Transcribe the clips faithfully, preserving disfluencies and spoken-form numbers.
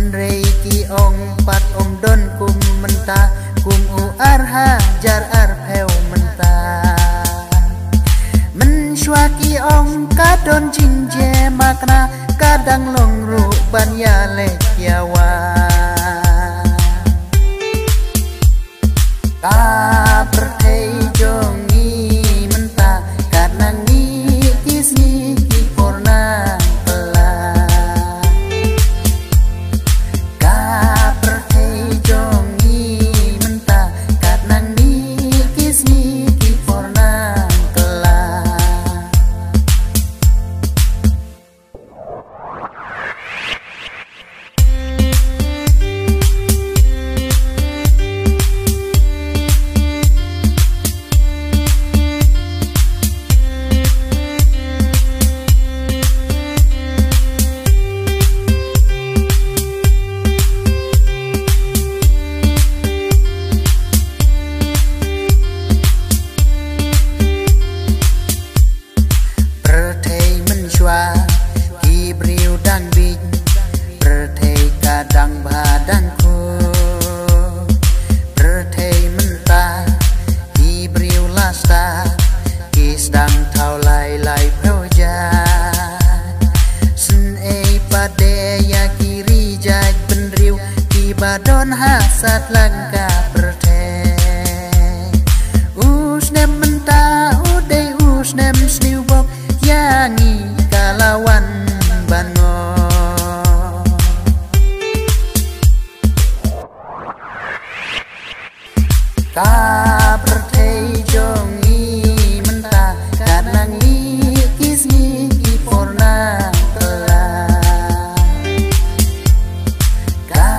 Hynrei ki ong pat ym don kum mynta, kum u ar hajar arphew mynta. Mynshuwa ki ong ka don jingjia makna, ka dang long ruh ban ïaleh ïawan. Ka pyrthei jong ngi mynta, kat nang ngi ki sngi ki por nang kylla. Ka pyrthei jong ngi mynta, kat nang ngi ki sngi ki por nang kylla. Pyrthei mynshuwa ki briew dang bit, pyrthei ka dang bha dang khuid. Pyrthei mynta ki briew la stad, ki sdang thaw lai lai phew jait. Sngewbha pat ïa ki ri jait bynriew kiba don ha sat lang ka pyrthei. U snem mynta u dei u snem sniew bok ïa ngi, ka la wan ban ngoh. Ka pyrthei jong ngi mynta, kat nang ngi ki sngi ki por nang kylla. Ka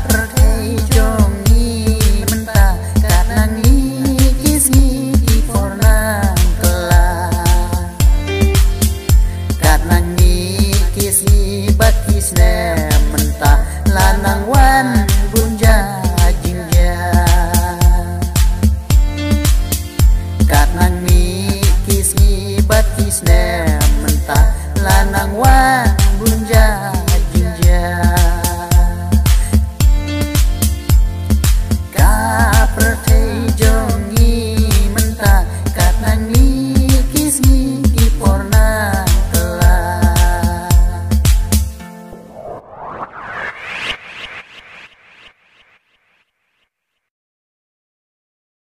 pyrthei jong ngi mynta, kat nang ngi ki sngi ki por nang kylla. Kat nang ngi ki sngi bad ki snem mynta, la nang wan bun ja jingjia. Kat nang ngi ki sngi bad ki snem